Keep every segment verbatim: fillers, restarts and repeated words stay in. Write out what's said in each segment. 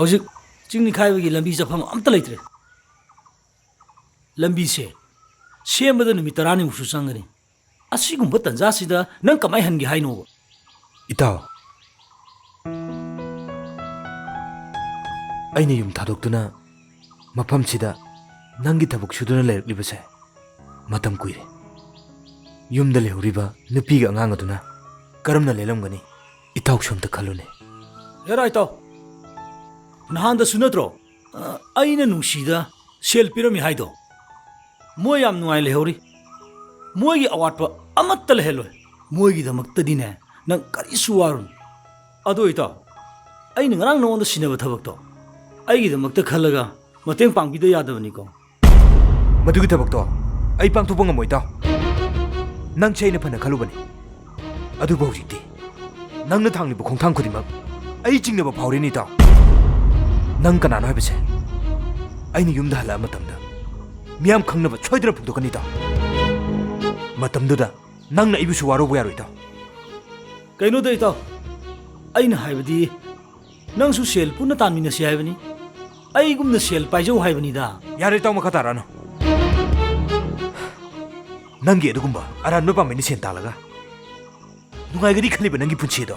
ꯍꯧꯖꯤꯛ ꯆꯤꯡ ꯅꯤꯡꯈꯥꯏꯕꯒꯤ ꯂꯝꯕꯤ ꯆꯠꯐꯝ ꯑꯝꯇ ꯂꯩꯇ꯭ꯔꯦ꯫ ꯂꯝꯕꯤꯁꯦ ꯁꯦꯝꯕꯗ ꯅꯨꯃꯤꯠ ꯇꯔꯥꯅꯤꯃꯨꯛꯁꯨ ꯆꯪꯒꯅꯤ꯫ ꯑꯁꯤꯒꯨꯝꯕ ꯇꯟꯖꯥꯁꯤꯗ ꯅꯪ ꯀꯃꯥꯏ ꯍꯟꯒꯦ ꯍꯥꯏꯅꯣꯕ? ꯏꯇꯥꯎ, ꯑꯩꯅ ꯌꯨꯝ ꯊꯥꯗꯣꯛꯇꯨꯅ ꯃꯐꯝꯁꯤꯗ ꯅꯪꯒꯤ ꯊꯕꯛ ꯁꯨꯗꯨꯅ ꯂꯩꯔꯛꯂꯤꯕꯁꯦ ꯃꯇꯝ ꯀꯨꯏꯔꯦ꯫ ꯌꯨꯝꯗ ꯂꯩꯍꯧꯔꯤꯕ ꯅꯨꯄꯤꯒ ꯑꯉꯥꯡ ꯑꯗꯨꯅ ꯀꯔꯝꯅ ꯂꯦꯜꯂꯝꯒꯅꯤ? ꯏꯇꯥꯎꯁꯨ ꯑꯝꯇ ꯈꯜꯂꯨꯅꯦ꯫ ꯍꯦꯔꯥ ꯏꯇꯥꯎ, ꯅꯍꯥꯟꯗꯁꯨ ꯅꯠꯇ꯭ꯔꯣ, ꯑ, ꯑꯩꯅ ꯅꯨꯡꯁꯤꯗ ꯁꯦꯜ ꯄꯤꯔꯝꯃꯤ ꯍꯥꯏꯗꯣ? ꯃꯣꯏ ꯌꯥꯝ ꯅꯨꯡꯉꯥꯏ ꯂꯩꯍꯧꯔꯤ꯫ ꯃꯣꯏꯒꯤ ꯑꯋꯥꯠꯄ ꯑꯃꯠꯇ ꯂꯩꯍꯜꯂꯣꯏ꯫ ꯃꯣꯏꯒꯤꯗꯃꯛꯇꯗꯤꯅꯦ, ꯅꯪ ꯀꯔꯤꯁꯨ ꯋꯥꯔꯨꯅꯨ꯫ ꯑꯗꯣ ꯏꯇꯥꯎ, ꯑꯩꯅ ꯉꯔꯥꯡ ꯅꯉꯣꯟꯗ ꯁꯤꯟꯅꯕ ꯊꯕꯛꯇꯣ ꯑꯩꯒꯤꯗꯃꯛꯇ ꯈꯜꯂꯒ ꯃꯇꯦꯡ ꯄꯥꯡꯕꯤꯗ ꯌꯥꯗꯕꯅꯤꯀꯣ? ꯃꯗꯨꯒꯤ ꯊꯕꯛꯇꯣ ꯑꯩ ꯄꯥꯡꯊꯣꯛꯄ ꯉꯝꯃꯣꯏ, ꯏꯇꯥꯎ꯫ ꯅꯪꯁꯦ ꯑꯩꯅ ꯐꯅ ꯈꯜꯂꯨꯕꯅꯤ, ꯑꯗꯨꯕꯨ ꯍꯧꯖꯤꯛꯇꯤ ꯅꯪꯅ ꯊꯥꯡꯂꯤꯕ ꯈꯣꯡꯊꯥꯡ ꯈꯨꯗꯤꯡꯃꯛ ꯑꯩ ꯆꯤꯡꯅꯕ ꯐꯥꯎꯔꯦꯅꯦ, ꯏꯇꯥꯎ꯫ ꯅꯪ ꯀꯅꯥꯅꯣ ꯍꯥꯏꯕꯁꯦ ꯑꯩꯅ ꯌꯨꯝꯗ ꯍꯜꯂꯛꯑ ꯃꯇꯝꯗ ꯃꯤꯌꯥꯝ ꯈꯪꯅꯕ ꯁꯣꯏꯗꯅ ꯐꯣꯡꯗꯣꯛꯀꯅꯤ, ꯏꯇꯥꯎ꯫ ꯃꯇꯝꯗꯨꯗ ꯅꯪꯅ ꯑꯩꯕꯨꯁꯨ ꯋꯥꯔꯧꯕ ꯌꯥꯔꯣꯏ, ꯏꯇꯥꯎ꯫ ꯀꯩꯅꯣꯗ, ꯏꯇꯥꯎ, ꯑꯩꯅ ꯍꯥꯏꯕꯗꯤ, ꯅꯪꯁꯨ ꯁꯦꯜ ꯄꯨꯟꯅ ꯇꯥꯟꯃꯤꯟꯅꯁꯤ ꯍꯥꯏꯕꯅꯤ, ꯑꯩꯒꯨꯝꯅ ꯁꯦꯜ ꯄꯥꯏꯖꯧ ꯍꯥꯏꯕꯅꯤꯗ꯫ ꯌꯥꯔꯦ, ꯏꯇꯥꯎ, ꯃꯈꯥ ꯇꯥꯔꯛꯑꯅꯨ꯫ ꯅꯪꯒꯤ ꯑꯗꯨꯒꯨꯝꯕ ꯑꯔꯥꯟꯕ ꯄꯥꯝꯕꯩꯅ ꯁꯦꯟ ꯇꯥꯜꯂꯒ ꯅꯨꯡꯉꯥꯏꯒꯅꯤ ꯈꯜꯂꯤꯕ ꯅꯪꯒꯤ ꯄꯨꯟꯁꯤ ꯑꯗꯣ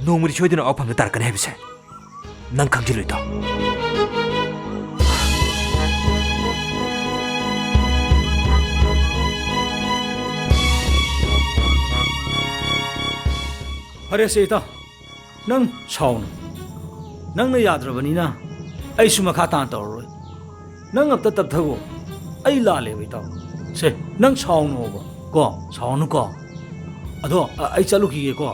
ꯅꯣꯡꯃꯗꯤ ꯁꯣꯏꯗꯅ ꯑꯋꯥꯐꯝꯗ ꯇꯥꯔꯛꯀꯅꯤ ꯍꯥꯏꯕꯁꯦ ꯅꯪ ꯈꯪꯖꯤꯜꯂꯨ, ꯏꯇꯥꯎ꯫ ꯐꯔꯦꯁꯦ, ꯏꯇꯥꯎ, ꯅꯪ ꯁꯥꯎꯅꯨ꯫ ꯅꯪꯅ ꯌꯥꯗ꯭ꯔꯕꯅꯤꯅ ꯑꯩꯁꯨ ꯃꯈꯥ ꯇꯥꯅ ꯇꯧꯔꯔꯣꯏ꯫ ꯅꯪ ꯑꯝꯇ ꯇꯞꯊꯒꯣ꯫ ꯑꯩ ꯂꯥꯜꯂꯦꯕ, ꯏꯇꯥꯎ꯫ ꯁꯦ, ꯅꯪ ꯁꯥꯎꯅꯣꯕ ꯀꯣ, ꯁꯥꯎꯅꯨꯀꯣ꯫ ꯑꯗꯣ, ꯑ, ꯑꯩ ꯆꯠꯂꯨꯈꯤꯒꯦꯀꯣ꯫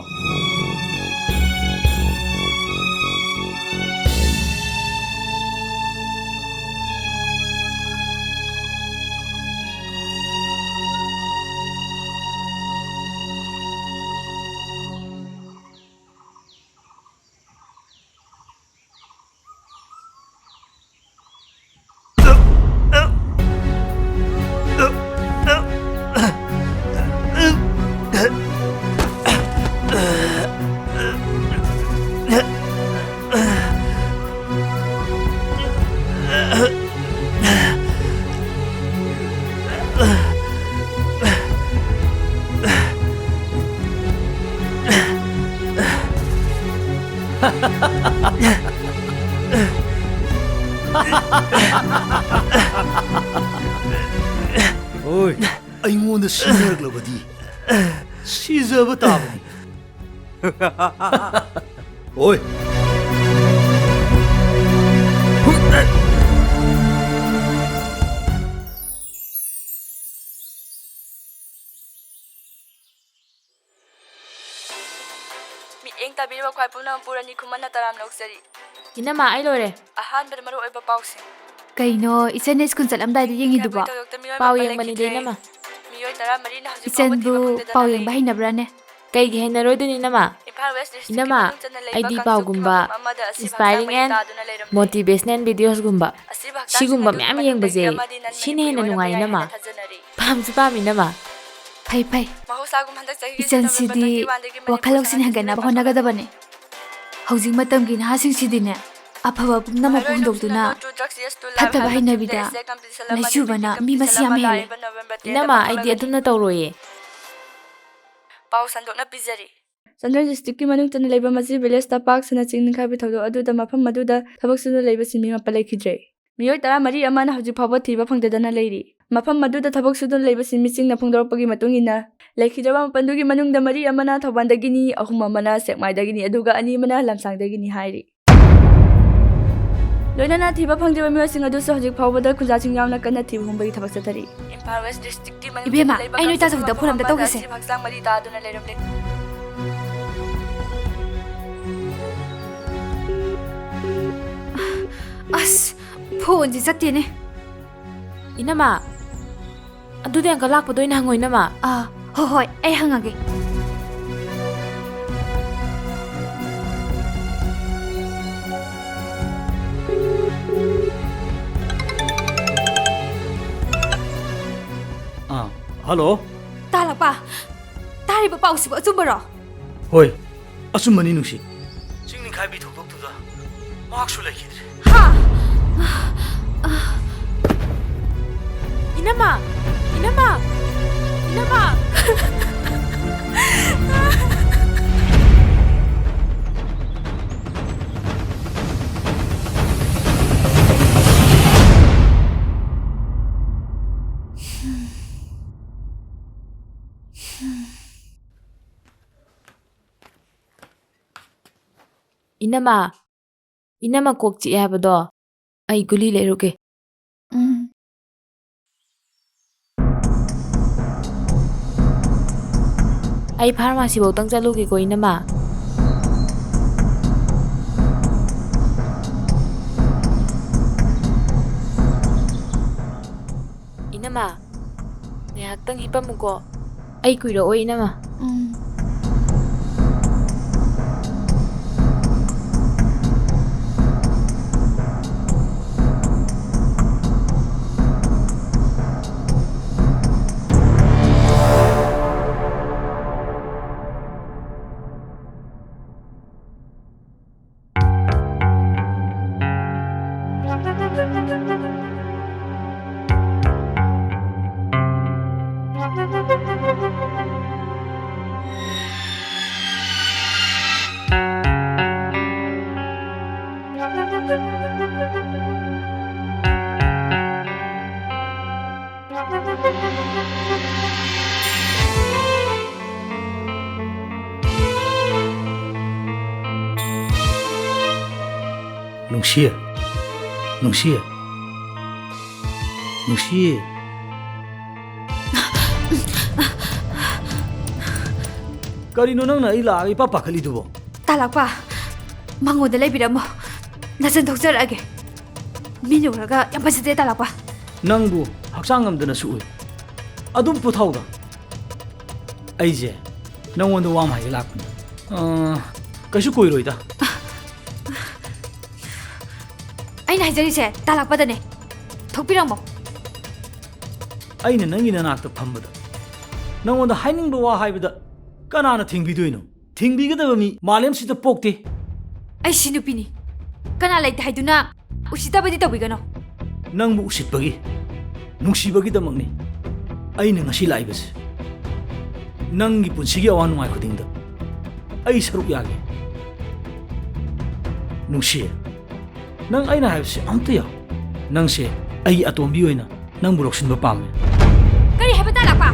ꯍꯣꯏ, ꯑꯩꯉꯣꯟꯗ ꯁꯤꯟꯅꯔꯛꯂꯕꯗꯤ ꯁꯤꯖꯕ ꯇꯥꯕꯅꯤ꯫ ꯍꯣꯏ꯫ ꯃꯤꯠꯌꯦꯡ ꯇꯥꯕꯤꯔꯤꯕ ꯈ꯭ꯋꯥꯏ ꯄꯨꯝꯅꯃꯛꯄꯨ ꯔꯥꯅꯤ ꯈꯨꯃꯟꯅ ꯇꯔꯥꯝꯅ ꯑꯣꯛꯆꯔꯤ꯫ ꯏꯅꯝꯃ, ꯑꯩ ꯂꯣꯏꯔꯦ꯫ ꯑꯍꯥꯟꯕꯗ ꯃꯔꯨꯑꯣꯏꯕ ꯄꯥꯎꯁꯤꯡ꯫ ꯀꯩꯅꯣ, ꯏꯆꯟꯅ ꯁ꯭ꯀꯨꯜ ꯆꯠꯂꯝꯗꯥꯏꯗ ꯌꯦꯡꯉꯤꯗꯨꯕꯣ? ꯊꯕꯛ ꯊꯧꯗꯣꯛꯇ ꯃꯤꯑꯣꯏ ꯄꯥꯎ ꯑꯃꯠꯇ ꯌꯦꯡꯕꯅꯤꯗ, ꯂꯩꯈꯤꯗ꯭ꯔꯦ꯫ ꯏꯅꯝꯃ꯫ ꯃꯤꯑꯣꯏ ꯇꯔꯥꯃꯔꯤꯅ ꯍꯧꯖꯤꯛ ꯐꯥꯎꯕ ꯏꯆꯟꯕꯨ ꯊꯤꯕ ꯐꯪꯗꯗꯅ ꯄꯥꯎ ꯂꯩ꯫ ꯌꯦꯡꯕ ꯍꯩꯅꯕ꯭ꯔꯥꯅꯦ? ꯀꯩꯒꯤ ꯍꯩꯅꯔꯣꯏꯗꯣꯏꯅꯣ, ꯏꯅꯝꯃ? ꯏꯝꯐꯥꯜ ꯋꯦꯁ ꯗꯤꯁꯇ꯭ꯔꯤꯛꯀꯤ ꯏꯅꯝꯃ, ꯃꯅꯨꯡ ꯆꯟꯅ ꯂꯩꯕ ꯑꯩꯗꯤ ꯀꯥꯡꯖꯨ ꯄꯥꯎꯒꯨꯝꯕ, ꯈꯨꯕꯝ ꯑꯃꯗ ꯑꯁꯤꯕ ꯍꯛꯆꯥꯡ inspiring ꯃꯔꯤ and ꯇꯥꯗꯨꯅ ꯂꯩꯔꯝꯂꯦ꯫ Motivational videosꯒꯨꯝꯕ, ꯑꯁꯤꯕ ꯍꯛꯆꯥꯡꯁꯤꯡ ꯁꯤꯒꯨꯝꯕ ꯑꯗꯨ ꯃꯌꯥꯝ ꯃꯅꯤꯄꯨꯔꯗꯒꯤ ꯌꯦꯡꯕꯁꯦ, ꯑꯃꯗꯤ ꯅꯟ ꯁꯤꯅ ꯃꯅꯤꯄꯨꯔꯤ ꯍꯦꯟꯅ ꯑꯣꯏꯔꯝꯕ ꯅꯨꯡꯉꯥꯏ, ꯌꯥꯏ ꯍꯥꯏꯅ ꯏꯅꯝꯃ꯫ ꯊꯥꯖꯅꯔꯤ꯫ ꯄꯥꯝꯁꯨ ꯄꯥꯝꯃꯤ, ꯏꯅꯝꯃ꯫ ꯐꯩ, ꯐꯩ꯫ ꯃꯍꯧꯁꯥꯒꯨꯝ ꯍꯟꯗꯛ ꯆꯍꯤꯒꯤꯁꯨ ꯏꯆꯟꯁꯤꯗꯤ ꯅꯕꯦꯝꯕꯔ twenty-oneꯗꯒꯤ ꯃꯈꯣꯏ ꯋꯥꯈꯜ ꯂꯧꯁꯤꯡ ꯀꯣꯔꯁ ꯍꯦꯟꯒꯠꯅꯕ ꯍꯥꯟꯅ ꯍꯣꯠꯅꯒꯗꯕꯅꯤ꯫ ꯍꯧꯖꯤꯛ ꯃꯇꯝꯒꯤ ꯅꯍꯥꯁꯤꯡꯁꯤꯗꯤꯅꯦ, ꯑꯐꯕ ꯄꯨꯝꯅꯃꯛꯄꯨ ꯃꯍꯩꯔꯣꯏ ꯍꯨꯟꯗꯣꯛꯇꯨꯅ ꯅꯝꯁꯤꯜꯂꯅꯨ, to drugs, yes to life ꯐꯠꯇꯕ ꯍꯥꯏꯕ ꯍꯩꯅꯕꯤꯗ ꯊꯤꯝꯗ essay competition ꯑꯃ ꯂꯩꯁꯨꯕꯅ ꯗꯤꯕꯦꯠ ꯃꯤ ꯃꯁꯤꯡ ꯌꯥꯝ ꯀꯝꯄꯤꯇꯤꯁꯟ ꯑꯃ ꯍꯦꯜꯂꯦ꯫ ꯂꯥꯛꯂꯤꯕ ꯅꯕꯦꯝꯕꯔ tenꯗ ꯏꯅꯝꯃ, ꯑꯩꯗꯤ ꯄꯥꯡꯊꯣꯛꯂꯒꯅꯤ꯫ ꯑꯗꯨꯝꯅ ꯇꯧꯔꯣꯏꯌꯦ꯫ ꯄꯥꯎ ꯁꯟꯗꯣꯛꯅ ꯄꯤꯖꯔꯤ꯫ ꯆꯥꯟꯗꯦꯜ ꯗꯤꯁꯇ꯭ꯔꯤꯛꯀꯤ ꯃꯅꯨꯡ ꯆꯟꯅ ꯂꯩꯕ ꯃꯁꯤ ꯚꯤꯂꯦꯖꯇ ꯄꯥꯛ ꯁꯟꯅ ꯆꯤꯡ ꯅꯤꯡꯈꯥꯏꯕꯒꯤ ꯊꯧꯗꯣꯛ ꯑꯗꯨꯗ ꯃꯐꯝ ꯑꯗꯨꯗ ꯊꯕꯛ ꯁꯨꯗꯨꯅ ꯂꯩꯕꯁꯤꯡ ꯃꯤ ꯃꯥꯄꯟ ꯂꯩꯈꯤꯗ꯭ꯔꯦ꯫ ꯃꯤꯑꯣꯏ ꯇꯔꯥꯃꯔꯤ ꯑꯃꯅ ꯍꯧꯖꯤꯛ ꯐꯥꯎꯕ ꯊꯤꯕ ꯐꯪꯗꯗꯅ ꯂꯩꯔꯤ꯫ ꯃꯐꯝ ꯑꯗꯨꯗ ꯊꯕꯛ ꯁꯨꯗꯨꯅ ꯂꯩꯕꯁꯤꯡ ꯃꯤꯁꯤꯡꯅ ꯐꯣꯡꯗꯣꯔꯛꯄꯒꯤ ꯃꯇꯨꯡ ꯏꯟꯅ, ꯂꯩꯈꯤꯗ꯭ꯔꯕ ꯃꯥꯄꯟꯗꯨꯒꯤ ꯃꯅꯨꯡꯗ ꯃꯔꯤ ꯑꯃꯅ ꯊꯧꯕꯥꯜꯗꯒꯤꯅꯤ, ꯑꯍꯨꯝ ꯑꯃꯅ ꯁꯦꯛꯃꯥꯏꯗꯒꯤꯅꯤ, ꯑꯗꯨꯒ ꯑꯅꯤ ꯑꯃꯅ ꯂꯝꯁꯥꯡꯗꯒꯤꯅꯤ ꯍꯥꯏꯔꯤ꯫ ꯂꯣꯏꯅꯅ ꯊꯤꯕ ꯐꯪꯗ꯭ꯔꯤꯕ ꯃꯤꯑꯣꯏꯁꯤꯡ ꯑꯗꯨꯁꯨ ꯍꯧꯖꯤꯛ ꯐꯥꯎꯕꯗ ꯈꯨꯟꯖꯥꯁꯤꯡ ꯌꯥꯎꯅ ꯀꯟꯅ ꯊꯤꯕ ꯍꯨꯝꯕꯒꯤ ꯊꯕꯛ ꯆꯠꯊꯔꯤ꯫ ꯏꯝꯐꯥꯜ ꯋꯦꯁ ꯗꯤꯁꯇ꯭ꯔꯤꯛꯀꯤ ꯃꯅꯨꯡ ꯏꯕꯦꯝꯃ, ꯆꯟꯅ ꯂꯩꯕ ꯑꯩ ꯅꯣꯏ ꯀꯥꯡꯖꯩꯕꯨꯡ ꯇꯥꯖꯧꯗ ꯃꯐꯝ ꯐꯣꯟ ꯑꯝꯇ ꯑꯃꯗ ꯇꯧꯈꯤꯁꯦ꯫ ꯑꯁꯤꯕ ꯍꯛꯆꯥꯡ ꯃꯔꯤ ꯇꯥꯗꯨꯅ ꯂꯩꯔꯝꯂꯦ꯫ ꯑꯁ, ꯐꯣꯟꯁꯦ ꯆꯠꯇꯦꯅꯦ꯫ ꯏꯅꯝꯃ, ꯑꯗꯨꯗꯤ ꯑꯪꯀꯜ ꯂꯥꯛꯄꯗ ꯑꯣꯏꯅ ꯍꯪꯉꯣ, ꯏꯅꯝꯃ꯫ ꯑꯥ, ꯍꯣꯏ, ꯍꯣꯏ, ꯑꯩ ꯍꯪꯉꯒꯦ꯫ ꯑꯥ, ꯍꯜꯂꯣ꯫ ꯇꯥꯂꯛꯄ, ꯇꯥꯔꯤꯕ ꯄꯥꯎꯁꯤꯕꯨ ꯑꯆꯨꯝꯕꯔꯣ? ꯍꯣꯏ, ꯑꯆꯨꯝꯕꯅꯤ, ꯅꯨꯡꯁꯤ꯫ ꯆꯤꯡ ꯅꯤꯡꯈꯥꯏꯕꯤ ꯊꯧꯗꯣꯛꯇꯨꯗ ꯃꯍꯥꯛꯁꯨ ꯂꯩꯈꯤꯗ꯭ꯔꯦ꯫ ꯍꯥ? ꯏꯅꯝꯃ! ꯏꯅꯝꯃ! ꯏꯅꯝꯃ! ꯏꯅꯝꯃ, ꯏꯅꯝꯃ ꯀꯣꯛ ꯆꯤꯛꯑꯦ ꯍꯥꯏꯕꯗꯣ, ꯑꯩ ꯒꯨꯂꯤ ꯂꯩꯔꯨꯒꯦ꯫ ꯎꯝ꯫ ꯑꯩ ꯐꯥꯔꯃꯥꯁꯤꯐꯧꯗꯪ ꯆꯠꯂꯨꯒꯦꯀꯣ, ꯏꯅꯝꯃ꯫ ꯏꯅꯝꯃ, ꯉꯥꯏꯍꯥꯛꯇꯪ ꯍꯤꯞꯄꯝꯃꯨꯀꯣ꯫ ꯑꯩ ꯀꯨꯏꯔꯛꯑꯣꯏ, ꯏꯅꯝꯃ꯫ ꯎꯝ꯫ ꯅꯨꯡꯁꯤ, ꯅꯨꯡꯁꯤ, ꯅꯨꯡꯁꯤ꯫ ꯀꯔꯤꯅꯣ ꯅꯪꯅ ꯑꯩ ꯂꯥꯛꯑꯒ ꯏꯄꯥ ꯄꯥꯈꯠꯂꯤꯗꯨꯕꯣ? ꯇꯥꯂꯛꯄ, ꯃꯉꯣꯟꯗ ꯂꯩꯕꯤꯔꯝꯃꯣ꯫ ꯅꯆꯟ ꯊꯣꯛꯆꯔꯛꯑꯒꯦ꯫ ꯃꯤꯅ ꯎꯔꯒ ꯌꯥꯝ ꯐꯖꯗꯦ, ꯇꯥꯂꯛꯄ꯫ ꯅꯪꯕꯨ ꯍꯛꯆꯥꯡ ꯉꯝꯗꯅꯁꯨ ꯎꯏ꯫ ꯑꯗꯨꯝ ꯄꯨꯊꯥꯎꯗ꯫ ꯑꯩꯁꯦ ꯅꯪꯉꯣꯟꯗ ꯋꯥ ꯑꯃ ꯍꯥꯏꯒꯦ ꯂꯥꯛꯄꯅꯤ꯫ ꯑ, ꯀꯩꯁꯨ ꯀꯨꯏꯔꯣꯏꯗ꯫ ꯑꯩꯅ ꯍꯥꯏꯖꯔꯤꯁꯦ ꯇꯥꯂꯛꯄꯗꯅꯦ꯫ ꯊꯣꯛꯄꯤꯔꯝꯃꯣ꯫ ꯑꯩꯅ ꯅꯪꯒꯤ ꯅꯅꯥꯛꯇ ꯐꯝꯕꯗ ꯅꯪꯉꯣꯟꯗ ꯍꯥꯏꯅꯤꯡꯕ ꯋꯥ ꯍꯥꯏꯕꯗ ꯀꯅꯥꯅ ꯊꯤꯡꯕꯤꯗꯣꯏꯅꯣ? ꯊꯤꯡꯕꯤꯒꯗꯕ ꯃꯤ ꯃꯥꯂꯦꯝꯁꯤꯗ ꯄꯣꯛꯇꯦ꯫ ꯑꯩ ꯁꯤ ꯅꯨꯄꯤꯅꯤ꯫ ꯀꯅꯥ ꯂꯩꯇꯦ ꯍꯥꯏꯗꯨꯅ ꯎꯁꯤꯠꯇꯕꯗꯤ ꯇꯧꯕꯤꯒꯅꯨ꯫ ꯅꯪꯕꯨ ꯎꯁꯤꯠꯄꯒꯤ, ꯅꯨꯡꯁꯤꯕꯒꯤꯗꯃꯛꯅꯤ ꯑꯩꯅ ꯉꯁꯤ ꯂꯥꯛꯏꯕꯁꯦ꯫ ꯅꯪꯒꯤ ꯄꯨꯟꯁꯤꯒꯤ ꯑꯋꯥ ꯅꯨꯡꯉꯥꯏ ꯈꯨꯗꯤꯡꯗ ꯑꯩ ꯁꯔꯨꯛ ꯌꯥꯒꯦ꯫ ꯅꯨꯡꯁꯤ, ꯅꯪ ꯑꯩꯅ ꯍꯥꯏꯕꯁꯤ ꯑꯝꯇ ꯌꯥꯎ꯫ ꯅꯪꯁꯦ ꯑꯩꯒꯤ ꯑꯇꯣꯝꯕꯤ ꯑꯣꯏꯅ ꯅꯪꯕꯨ ꯂꯧꯁꯤꯟꯕ ꯄꯥꯝꯃꯤ꯫ ꯀꯔꯤ ꯍꯥꯏꯕ ꯇꯥꯂꯛꯄ?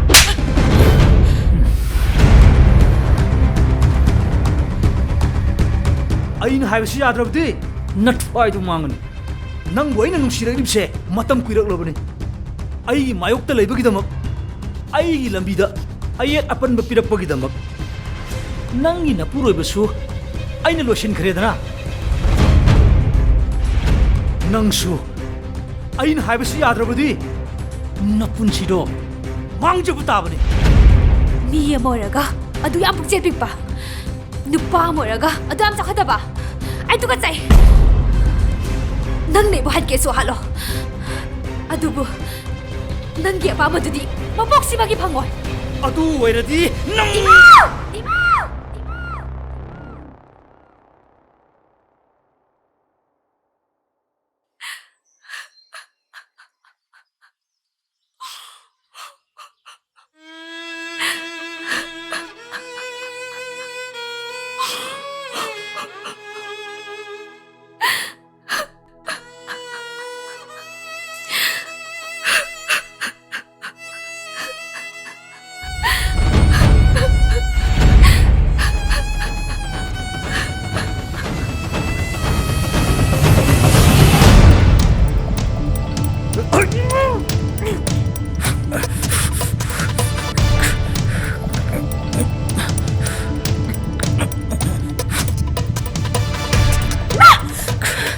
ꯑꯩꯅ ꯍꯥꯏꯕꯁꯤ ꯌꯥꯗ꯭ꯔꯕꯗꯤ ꯅꯊ꯭ꯋꯥꯏꯗꯣ ꯃꯥꯡꯒꯅꯤ꯫ ꯅꯪꯕꯨ ꯑꯩꯅ ꯅꯨꯡꯁꯤꯔꯛꯂꯤꯕꯁꯦ ꯃꯇꯝ ꯀꯨꯏꯔꯛꯂꯕꯅꯤ꯫ ꯑꯩꯒꯤ ꯃꯥꯌꯣꯛꯇ ꯂꯩꯕꯒꯤꯗꯃꯛ, ꯑꯩꯒꯤ ꯂꯝꯕꯤꯗ ꯑꯌꯦꯠ ꯑꯄꯟꯕ ꯄꯤꯔꯛꯄꯒꯤꯗꯃꯛ, ꯅꯪꯒꯤ ꯅꯄꯨꯔꯣꯏꯕꯁꯨ ꯑꯩꯅ ꯂꯣꯏꯁꯤꯟꯈ꯭ꯔꯦꯗꯅ, ꯅꯪꯁꯨ ꯑꯩꯅ ꯍꯥꯏꯕꯁꯤ ꯌꯥꯗ꯭ꯔꯕꯗꯤ ꯅꯄꯨꯟꯁꯤꯗꯣ ꯃꯥꯡꯖꯕ ꯇꯥꯕꯅꯤ꯫ ꯃꯤ ꯑꯃ ꯑꯣꯏꯔꯒ ꯑꯗꯨ ꯌꯥꯝ ꯄꯨꯛꯆꯦꯜ ꯄꯤꯛꯄ, ꯅꯨꯄꯥ ꯑꯃ ꯑꯣꯏꯔꯒ ꯑꯗꯨ ꯌꯥꯝ ꯆꯥꯎꯈꯠꯇꯕ, ꯑꯩ ꯇꯨꯀꯠꯆꯩ꯫ ꯅꯪꯅ ꯑꯩꯕꯨ ꯍꯥꯠꯀꯦꯁꯨ ꯍꯥꯠꯂꯣ, ꯑꯗꯨꯕꯨ ꯅꯪꯒꯤ ꯑꯄꯥꯝꯕꯗꯨꯗꯤ ꯃꯄꯣꯛꯁꯤꯃꯒꯤ ꯐꯪꯉꯣꯏ꯫ ꯑꯗꯨ ꯑꯣꯏꯔꯗꯤ ꯅꯪ ꯏꯃꯥ! ꯏꯃꯥ! ꯏꯃꯥ!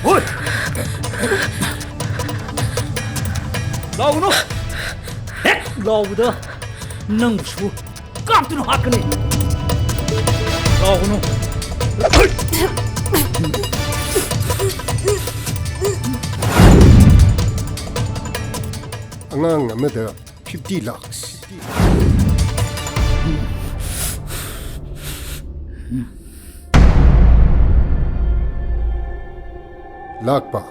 ꯍꯣꯏ! ꯂꯥꯎꯒꯅꯨ! ꯍꯦꯛ ꯂꯥꯎꯕꯗ ꯅꯪꯕꯨꯁꯨ ꯀꯥꯞꯇꯨꯅ ꯍꯥꯠꯀꯅꯤ꯫ ꯂꯥꯎꯒꯅꯨ꯫ ꯑꯉꯥꯡ ꯑꯃꯗ fifty lakhs꯫ ꯂꯥꯛꯄ,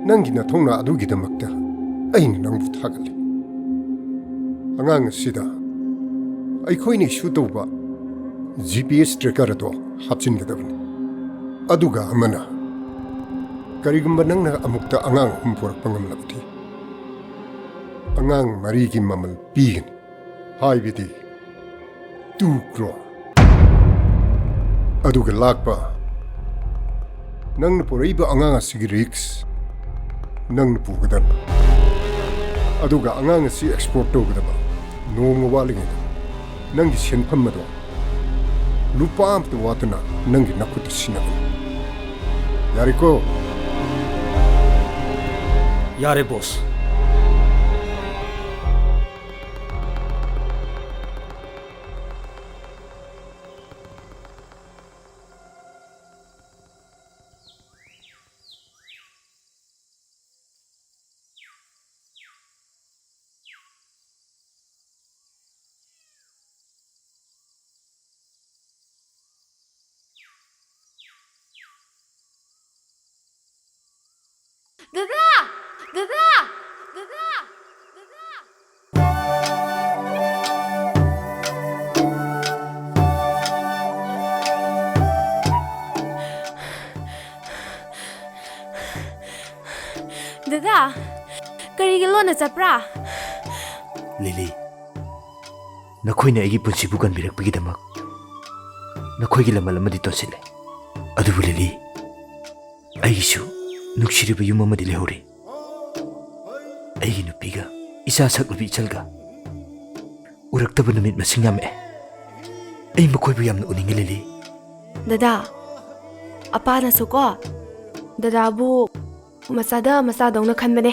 ꯅꯪꯒꯤ ꯅꯊꯧꯅꯥ ꯑꯗꯨꯒꯤꯗꯃꯛꯇ ꯑꯩꯅ ꯅꯪꯕꯨ ꯊꯥꯒꯠꯂꯤ꯫ ꯑꯉꯥꯡ ꯑꯁꯤꯗ ꯑꯩꯈꯣꯏꯅ issue ꯇꯧꯕ G P S tracker ꯑꯗꯣ ꯍꯥꯞꯆꯤꯟꯒꯗꯕꯅꯤ꯫ ꯑꯗꯨꯒ ꯑꯃꯅ, ꯀꯔꯤꯒꯨꯝꯕ ꯅꯪꯅ ꯑꯃꯨꯛꯇ ꯑꯉꯥꯡ ꯑꯍꯨꯝ ꯄꯣꯔꯛꯄ ꯉꯝꯂꯕꯗꯤ, ꯑꯉꯥꯡ ꯃꯔꯤꯒꯤ ꯃꯃꯜ ꯄꯤꯒꯅꯤ꯫ ꯍꯥꯏꯕꯗꯤ two crore꯫ ꯑꯗꯨꯒ ꯂꯥꯛꯄ, ꯅꯪꯅ ꯄꯨꯔꯛꯏꯕ ꯑꯉꯥꯡ ꯑꯁꯤꯒꯤ ꯔꯤꯛꯁ ꯅꯪꯅ ꯄꯨꯒꯗꯕ, ꯑꯗꯨꯒ ꯑꯉꯥꯡ ꯑꯁꯤ ꯑꯦꯛꯁꯄꯣꯔꯠ ꯇꯧꯒꯗꯕ꯫ ꯅꯣꯡꯃ ꯋꯥꯠꯂꯤꯉꯩꯗ ꯅꯪꯒꯤ ꯁꯦꯟꯐꯝ ꯑꯗꯣ ꯂꯨꯄꯥ ꯑꯃꯠꯇ ꯋꯥꯠꯇꯅ ꯅꯪꯒꯤ ꯅꯈꯨꯠꯇ ꯁꯤꯟꯅꯕꯅꯤ꯫ ꯌꯥꯔꯦꯀꯣ? ꯌꯥꯔꯦ, ꯕꯣꯁ꯫ ꯗꯗꯥ! ꯗꯗꯥ! ꯗꯗꯥ! ꯗꯗꯥ! ꯗꯗꯥ, ꯀꯔꯤꯒꯤ ꯂꯣꯟꯅ ꯆꯠꯄ꯭ꯔꯥ? ꯂꯤꯂꯤ, ꯅꯈꯣꯏꯅ ꯑꯩꯒꯤ ꯄꯨꯟꯁꯤꯕꯨ ꯀꯟꯕꯤꯔꯛꯄꯒꯤꯗꯃꯛ ꯅꯈꯣꯏꯒꯤ ꯂꯃꯜ ꯑꯃꯗꯤ ꯇꯣꯟꯁꯤꯜꯂꯦ꯫ ꯑꯗꯨꯕꯨ ꯂꯤꯂꯤ, ꯑꯩꯒꯤꯁꯨ ꯅꯨꯡꯁꯤꯔꯤꯕ ꯌꯨꯝ ꯑꯃꯗꯤ ꯂꯩꯍꯧꯔꯤ꯫ ꯑꯩꯒꯤ ꯅꯨꯄꯤꯒ ꯏꯆꯥ ꯁꯛꯂꯕꯤ ꯏꯆꯜꯒ ꯎꯔꯛꯇꯕ ꯅꯨꯃꯤꯠ ꯃꯁꯤꯡ ꯌꯥꯝꯃꯛꯑꯦ꯫ ꯑꯩ ꯃꯈꯣꯏꯕꯨ ꯌꯥꯝꯅ ꯎꯅꯤꯡꯉꯤ, ꯂꯤꯂꯤ꯫ ꯗꯗꯥ, ꯑꯄꯥꯅꯁꯨ ꯀꯣ, ꯗꯗꯥꯕꯨ ꯃꯆꯥꯗ ꯃꯆꯥꯗꯧꯅ ꯈꯟꯕꯅꯦ꯫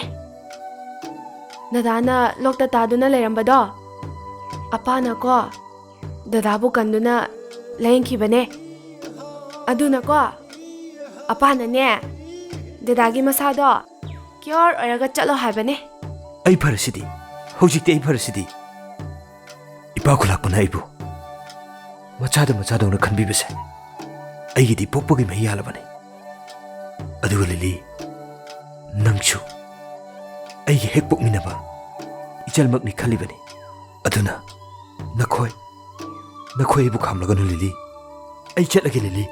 ꯗꯗꯥꯅ ꯂꯣꯛꯇ ꯇꯥꯗꯨꯅ ꯂꯩꯔꯝꯕꯗꯣ, ꯑꯄꯥꯅ ꯀꯣ, ꯗꯗꯥꯕꯨ ꯀꯟꯗꯨꯅ ꯂꯥꯌꯦꯡꯈꯤꯕꯅꯦ꯫ ꯑꯗꯨꯅꯀꯣ, ꯑꯄꯥꯅꯅꯦ, ꯗꯗꯥꯒꯤ ꯃꯁꯥꯗꯣ ꯀ꯭ꯌꯣꯔ ꯑꯣꯏꯔꯒ ꯆꯠꯂꯣ ꯍꯥꯏꯕꯅꯦ꯫ ꯑꯩ ꯐꯔꯁꯤꯗꯤ, ꯍꯧꯖꯤꯛꯇꯤ ꯑꯩ ꯐꯔꯁꯤꯗꯤ꯫ ꯏꯄꯥ ꯈꯨꯂꯥꯛꯄꯅ ꯑꯩꯕꯨ ꯃꯆꯥꯗ ꯃꯆꯥꯗꯧꯅ ꯈꯟꯕꯤꯕꯁꯦ ꯑꯩꯒꯤꯗꯤ ꯄꯣꯛꯄꯒꯤ ꯃꯍꯩ ꯌꯥꯜꯂꯕꯅꯤ꯫ ꯑꯗꯨꯒ ꯂꯤꯂꯤ, ꯅꯪꯁꯨ ꯑꯩꯒꯤ ꯍꯦꯛ ꯄꯣꯛꯃꯤꯟꯅꯕ ꯏꯆꯜꯃꯛꯅꯤ ꯈꯜꯂꯤꯕꯅꯤ꯫ ꯑꯗꯨꯅ ꯅꯈꯣꯏ, ꯅꯈꯣꯏ ꯑꯩꯕꯨ ꯈꯥꯝꯂꯒꯅꯨ, ꯂꯤꯂꯤ꯫ ꯑꯩ ꯆꯠꯂꯒꯦ, ꯂꯤꯂꯤ꯫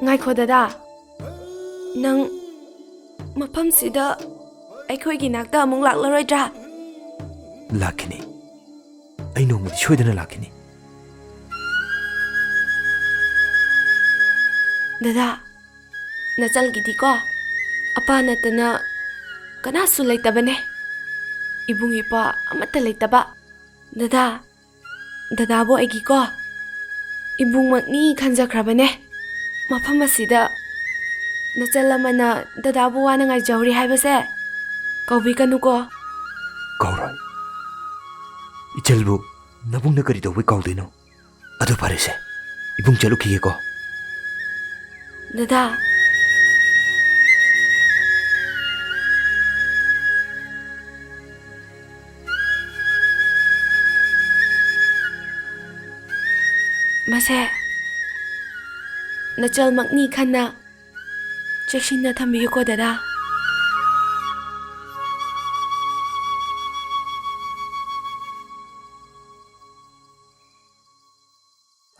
ꯉꯥꯏꯈꯣ, ꯗꯗꯥ꯫ ꯅꯪ ꯃꯐꯝꯁꯤꯗ ꯑꯩꯈꯣꯏꯒꯤ ꯅꯥꯛꯇ ꯑꯃꯨꯛ ꯂꯥꯛꯂꯔꯣꯏꯗ꯭ꯔꯥ? ꯂꯥꯛꯈꯤꯅꯤ꯫ ꯑꯩ ꯅꯣꯡꯃꯗꯤ ꯁꯣꯏꯗꯅ ꯂꯥꯛꯈꯤꯅꯤ꯫ ꯗꯗꯥ, ꯅꯆꯜꯒꯤꯗꯤꯀꯣ, ꯑꯄꯥ ꯅꯠꯇꯅ ꯀꯅꯥꯁꯨ ꯂꯩꯇꯕꯅꯦ꯫ ꯏꯕꯨꯡ ꯏꯄ꯭ꯋꯥ ꯑꯃꯠꯇ ꯂꯩꯇꯕ꯫ ꯗꯗꯥ, ꯗꯗꯥꯕꯨ ꯑꯩꯒꯤꯀꯣ, ꯏꯕꯨꯡꯃꯛꯅꯤ ꯈꯟꯖꯈ꯭ꯔꯕꯅꯦ꯫ ꯃꯐꯝ ꯑꯁꯤꯗ ꯅꯆꯜ ꯑꯃꯅ ꯗꯗꯥꯕꯨ ꯋꯥꯅ ꯉꯥꯏꯖꯍꯧꯔꯤ ꯍꯥꯏꯕꯁꯦ ꯀꯧꯕꯤꯒꯅꯨꯀꯣ꯫ ꯀꯧꯔꯣꯏ꯫ ꯏꯆꯜꯕꯨ ꯅꯕꯨꯡꯅ ꯀꯔꯤ ꯇꯧꯕꯩ ꯀꯥꯎꯗꯣꯏꯅꯣ? ꯑꯗꯨ ꯐꯔꯦꯁꯦ, ꯏꯕꯨꯡ ꯆꯠꯂꯨꯈꯤꯒꯦꯀꯣ꯫ ꯗꯗꯥ꯫ ꯃꯁꯦ ꯅꯆꯜꯃꯛꯅꯤ ꯈꯟꯅ ꯆꯦꯛꯁꯤꯟꯅ ꯊꯝꯕꯤꯌꯨꯀꯣ, ꯗꯗꯥ꯫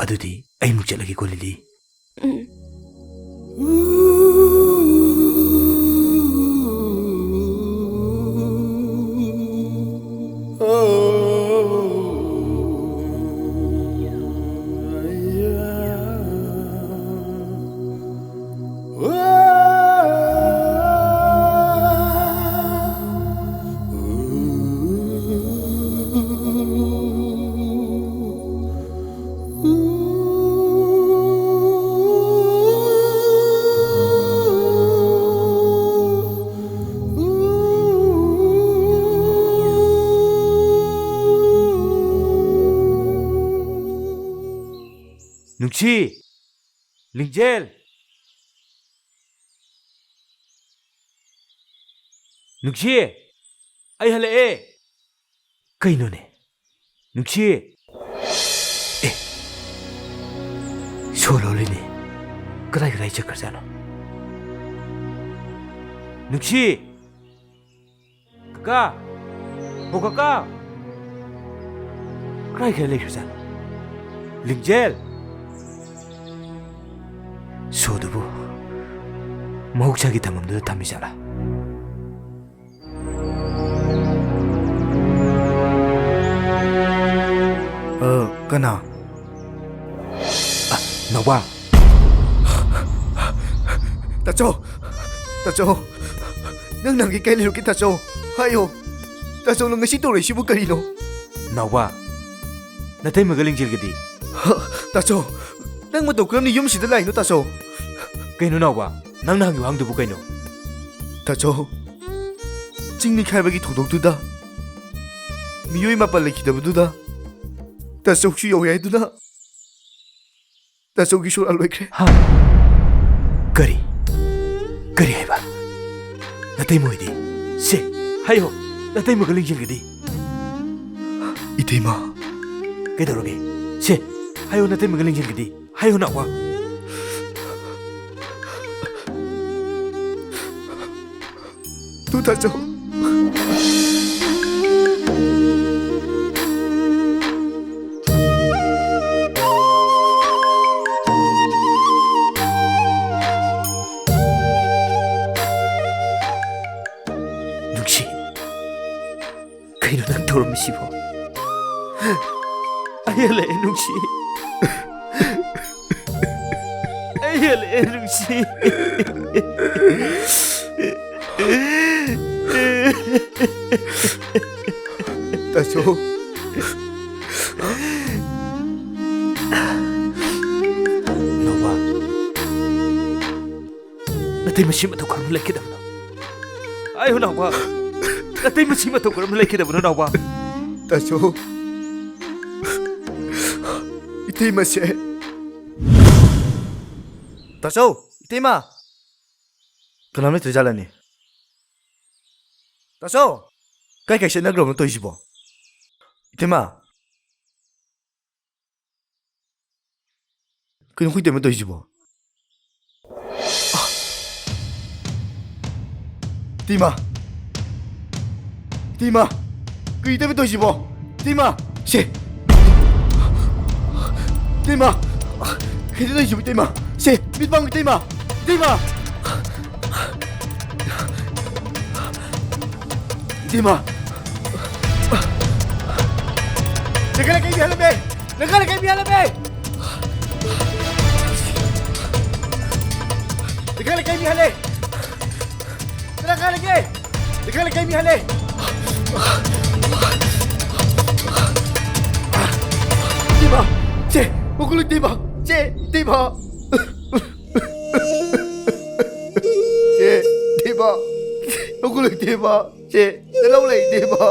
ꯑꯗꯨꯗꯤ ꯑꯩꯃꯨꯛ ꯆꯠꯂꯒꯦꯀꯣ, ꯂꯤꯂꯤ꯫ ꯎꯝ꯫ ꯅꯨꯡꯁꯤ! ꯂꯤꯡꯖꯦꯜ! ꯅꯨꯡꯁꯤ! ꯑꯩ ꯍꯜꯂꯛꯑꯦ! ꯀꯩꯅꯣꯅꯦ? ꯅꯨꯡꯁꯤ! ꯑꯦ! ꯁꯣ ꯂꯣꯜꯂꯤꯅꯦ꯫ ꯀꯗꯥꯏ ꯀꯗꯥꯏ ꯆꯠꯈ꯭ꯔꯖꯥꯠꯅꯣ? ꯅꯨꯡꯁꯤ! ꯀꯀꯥ! ꯍꯣ ꯀꯀꯥ! ꯀꯗꯥꯏ ꯀꯗꯥꯏ ꯂꯩꯈ꯭ꯔꯖꯥꯠꯅꯣ? ꯂꯤꯡꯖꯦꯜ! ꯁꯣꯗꯨꯕꯨ ꯃꯍꯧꯁꯥꯒꯤ ꯊꯝꯐꯝꯗꯨꯗ ꯊꯝꯃꯤꯖꯥꯠꯂꯥ? ꯑ, ꯀꯅꯥ? ꯑ, ꯅꯥꯎꯕ꯫ ꯇꯥ-, ꯆꯣ, ꯇꯥꯆꯧ, ꯅꯪ ꯅꯍꯥꯟꯒꯩ ꯀꯥꯏ ꯂꯩꯔꯨꯒꯦ, ꯇꯥꯆꯧ? ꯍꯥꯏꯌꯣ꯫ ꯇꯥꯆꯧ, ꯅꯪ ꯉꯁꯤ ꯇꯧꯔꯛꯏꯁꯤꯕꯨ ꯀꯔꯤꯅꯣ? ꯅꯥꯎꯕ, ꯅꯇꯩꯃꯒ ꯂꯤꯡꯖꯦꯜꯒꯗꯤ? ꯍ, ꯇꯥꯆꯧ, ꯅꯪ ꯃꯇꯧ ꯀꯔꯝꯅ ꯌꯨꯝꯁꯤꯗ ꯂꯥꯛꯏꯅꯣ, ꯇꯥꯆꯧ? ꯀꯩꯅꯣ ꯅꯥꯎꯕ, ꯅꯪꯅ ꯍꯪꯒꯦ ꯋꯥꯍꯪꯗꯨꯕꯨ ꯀꯩꯅꯣ? ꯇꯥꯆꯧ, ꯆꯤꯡ ꯅꯤꯡꯈꯥꯏꯕꯒꯤ ꯊꯧꯗꯣꯛꯇꯨꯗ ꯃꯤꯑꯣꯏ ꯃꯥꯄꯜ ꯂꯩꯈꯤꯗꯕꯗꯨꯗ ꯇꯥꯆꯧꯁꯨ ꯌꯧꯋꯦ ꯍꯥꯏꯗꯨꯅ ꯇꯥꯆꯧꯒꯤ ꯁꯣꯔꯥ ꯂꯣꯏꯈ꯭ꯔꯦ꯫ ꯍꯥ? ꯀꯔꯤ? ꯀꯔꯤ ꯍꯥꯏꯕ? ꯅꯇꯩꯃ ꯍꯣꯏꯗꯤ? ꯁꯦ, ꯍꯥꯏꯌꯣ, ꯅꯇꯩꯃꯒ ꯂꯤꯡꯖꯦꯜꯒꯗꯤ? ꯏꯇꯩꯃ꯫ ꯀꯩꯗꯧꯔꯒꯦ? ꯁꯦ, ꯍꯥꯏꯌꯣ, ꯅꯇꯩꯃꯒ ꯂꯤꯡꯖꯦꯜꯒꯗꯤ? ꯍꯥꯏꯌꯣ, ꯅꯥꯎꯕ꯫ ꯇꯨ ꯇꯥꯆꯧ꯫ ꯅꯨꯡꯁꯤ, ꯀꯩꯅꯣ ꯅꯪ ꯇꯧꯔꯝꯃꯤꯁꯤꯕꯣ? ꯑꯩ ꯍꯜꯂꯛꯑꯦ, ꯅꯨꯡꯁꯤ꯫ ꯑꯩ ꯍꯜꯂꯛꯑꯦ, ꯅꯨꯡꯁꯤ꯫ ꯇꯥꯆꯧ꯫ ꯅꯥꯎꯕ, ꯅꯇꯩꯃꯁꯤ ꯃꯇꯧ ꯀꯔꯝꯅ ꯂꯩꯈꯤꯗꯕꯅꯣ? ꯍꯥꯏꯌꯨ, ꯅꯥꯎꯕ꯫ ꯅꯇꯩꯃꯁꯤ ꯃꯇꯧ ꯀꯔꯝꯅ ꯂꯩꯈꯤꯗꯕꯅꯣ, ꯅꯥꯎꯕ? ꯇꯥꯆꯧ꯫ ꯏꯇꯩꯃꯁꯦ꯫ ꯇꯥꯆꯧ, ꯏꯇꯩꯃ꯫ ꯀꯅꯥꯝ ꯂꯩꯇ꯭ꯔꯖꯥꯠꯂꯅꯦ? ꯇꯥꯆꯧ! ꯀꯥꯏ ꯀꯥꯏ ꯆꯠꯅꯈ꯭ꯔꯕꯅꯣ ꯇꯧꯔꯤꯁꯤꯕꯣ? ꯏꯇꯩꯃ! ꯀꯩꯅꯣ ꯑꯩꯈꯣꯏ ꯏꯇꯩꯃ ꯇꯧꯔꯤꯁꯤꯕꯣ? ꯏꯇꯩꯃ! ꯏꯇꯩꯃ! ꯀꯩ ꯏꯇꯩꯃ ꯇꯧꯔꯤꯁꯤꯕꯣ? ꯏꯇꯩꯃ! ꯁꯦ! ꯏꯇꯩꯃ! ꯀꯩꯅꯣ ꯇꯧꯔꯤꯁꯤꯕꯣ ꯏꯇꯩꯃ? ꯁꯦ! ꯃꯤꯠ ꯄꯥꯡꯉꯨ ꯏꯇꯩꯃ! ꯏꯇꯩꯃ! ꯏꯇꯩꯃ! ꯂꯩꯀꯥꯏ ꯂꯩꯀꯥꯏ ꯃꯤ ꯍꯜꯂꯝꯃꯦ! ꯂꯩꯀꯥꯏ ꯂꯩꯀꯥꯏ ꯃꯤ ꯍꯜꯂꯝꯃꯦ! ꯂꯩꯀꯥꯏ ꯂꯩꯀꯥꯏ ꯃꯤ ꯍꯥꯠꯂꯦ! ꯂꯩꯀꯥꯏ ꯂꯩꯀꯥꯏ ꯃꯤ ꯍꯥꯠꯂꯦ! ꯏꯇꯩꯃ! ꯆꯦ! ꯃꯈꯨꯠ ꯂꯩꯇꯦꯃ! ꯆꯦ! ꯏꯇꯩꯃ! ꯆꯦ! ꯏꯇꯩꯃ! ꯃꯈꯨꯠ ꯂꯩꯇꯦꯃ! ꯆꯦ! ꯅꯂꯧ ꯂꯩꯇꯦꯃ!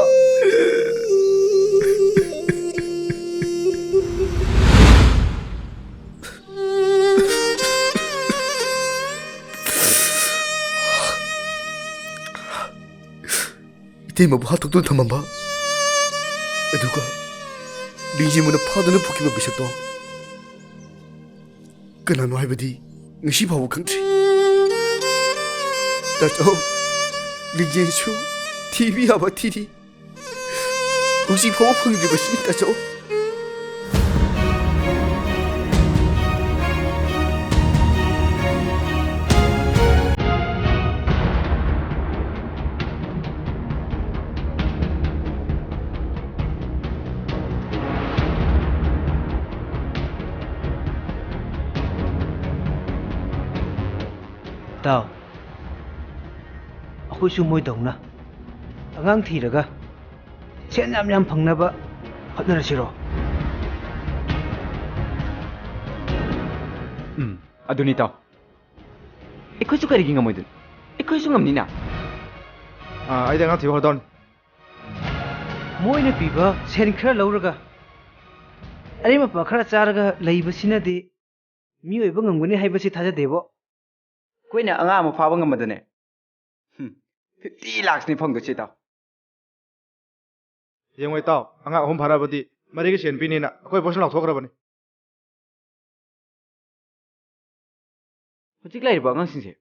ꯏꯇꯩꯃꯕꯨ ꯍꯥꯠꯇꯣꯛꯇꯨꯅ ꯊꯝꯃꯝꯕ, ꯑꯗꯨꯒ ꯂꯤꯡꯖꯦꯜꯃꯅ ꯐꯥꯗꯨꯅ ꯄꯨꯈꯤꯕ ꯃꯤꯁꯛꯇꯣ ꯀꯅꯥꯅꯣ ꯍꯥꯏꯕꯗꯤ ꯉꯁꯤ ꯐꯥꯎꯕ ꯈꯪꯗ꯭ꯔꯤ꯫ ꯇꯥꯆꯧ, ꯂꯤꯡꯖꯦꯜꯁꯨ ꯊꯤꯕ ꯌꯥꯕ ꯊꯤꯔꯤ, ꯍꯧꯖꯤꯛ ꯐꯥꯎꯕ ꯐꯪꯗ꯭ꯔꯤꯕꯁꯤꯅꯤ, ꯇꯥꯆꯧ꯫ ꯏꯇꯥꯎ, ꯑꯩꯈꯣꯏꯁꯨ ꯃꯣꯏꯗꯧꯅ ꯑꯉꯥꯡ ꯊꯤꯔꯒ ꯁꯦꯟ ꯌꯥꯝ ꯌꯥꯝ ꯐꯪꯅꯕ ꯍꯣꯠꯅꯔꯁꯤꯔꯣ? ꯎꯝ, ꯑꯗꯨꯅꯤ, ꯏꯇꯥꯎ꯫ ꯑꯩꯈꯣꯏꯁꯨ ꯀꯔꯤꯒꯤ ꯉꯝꯃꯣꯏꯗꯣꯏꯅꯣ? ꯑꯩꯈꯣꯏꯁꯨ ꯉꯝꯅꯤꯅ꯫ ꯑꯥ, ꯑꯩꯗꯤ ꯑꯉꯥꯡ ꯊꯤꯕ ꯍꯧꯔꯗꯧꯅꯤ꯫ ꯃꯣꯏꯅ ꯄꯤꯕ ꯁꯦꯟ ꯈꯔ ꯂꯧꯔꯒ ꯑꯔꯦꯝ ꯑꯄꯥ ꯈꯔ ꯆꯥꯔꯒ ꯂꯩꯕꯁꯤꯅꯗꯤ ꯃꯤꯑꯣꯏꯕ ꯉꯝꯒꯅꯤ ꯍꯥꯏꯕꯁꯤ ꯊꯥꯖꯗꯦꯕꯣ꯫ ꯑꯩꯈꯣꯏꯅ ꯑꯉꯥꯡ ꯑꯃ ꯐꯥꯕ ꯉꯝꯕꯗꯅꯦ, ꯍꯨꯝ, fifty lakhsꯅꯤ ꯐꯪꯗꯣꯏꯁꯦ, ꯏꯇꯥꯎ꯫ ꯌꯦꯡꯉꯣ, ꯏꯇꯥꯎ, ꯑꯉꯥꯡ ꯑꯍꯨꯝ ꯐꯥꯔꯛꯑꯕꯗꯤ ꯃꯔꯤꯒꯤ ꯁꯦꯟ ꯄꯤꯅꯤꯅ ꯑꯩꯈꯣꯏ ꯕꯣꯁꯅ ꯂꯥꯎꯊꯣꯛꯈ꯭ꯔꯕꯅꯤ꯫ ꯍꯧꯖꯤꯛ ꯂꯩꯔꯤꯕ ꯑꯉꯥꯡꯁꯤꯡꯁꯦ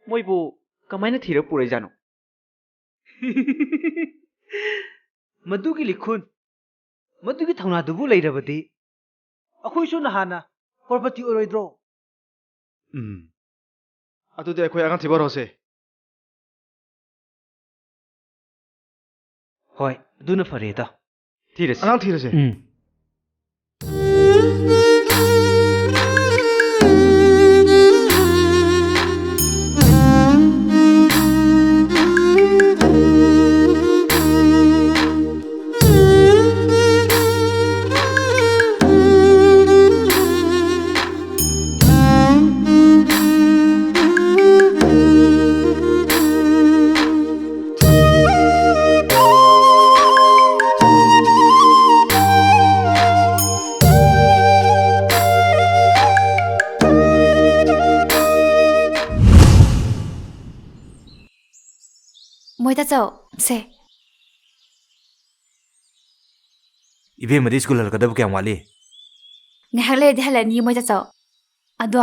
ꯃꯣꯏꯕꯨ ꯀꯃꯥꯏꯅ ꯊꯤꯔ ꯄꯨꯔꯛꯏꯖꯥꯠꯅꯣ? ꯃꯗꯨꯒꯤ ꯂꯤꯈꯨꯟ, ꯃꯗꯨꯒꯤ ꯊꯧꯅꯥꯗꯨꯕꯨ ꯂꯩꯔꯕꯗꯤ ꯑꯩꯈꯣꯏꯁꯨ ꯅꯍꯥꯟꯅ ꯀ꯭ꯔꯣꯔꯄꯇꯤ ꯑꯣꯏꯔꯣꯏꯗ꯭ꯔꯣ? ꯎꯝ꯫ ꯑꯗꯨꯗꯤ ꯑꯩꯈꯣꯏ ꯑꯉꯥꯡ ꯊꯤꯕ ꯍꯧꯔꯁꯦ꯫ ꯍꯣꯏ, ꯑꯗꯨꯅ ꯐꯔꯦꯗ꯫ ꯊꯤꯔꯁꯤ꯫ ꯑꯉꯥꯡ ꯊꯤꯔꯁꯦ꯫ ꯎꯝ꯫ ꯃꯣꯏ ꯇꯥꯆꯧ, ꯁꯦ꯫ ꯏꯕꯦꯝꯃꯗꯤ ꯁ꯭ꯀꯨꯜ ꯍꯜꯂꯛꯀꯗꯕ ꯀꯌꯥꯝ ꯋꯥꯠꯂꯤ? ꯉꯥꯏꯍꯥꯛ ꯂꯩꯔꯗꯤ ꯍꯜꯂꯛꯑꯅꯤ, ꯃꯣꯏ ꯇꯥꯆꯧ꯫ ꯑꯗꯣ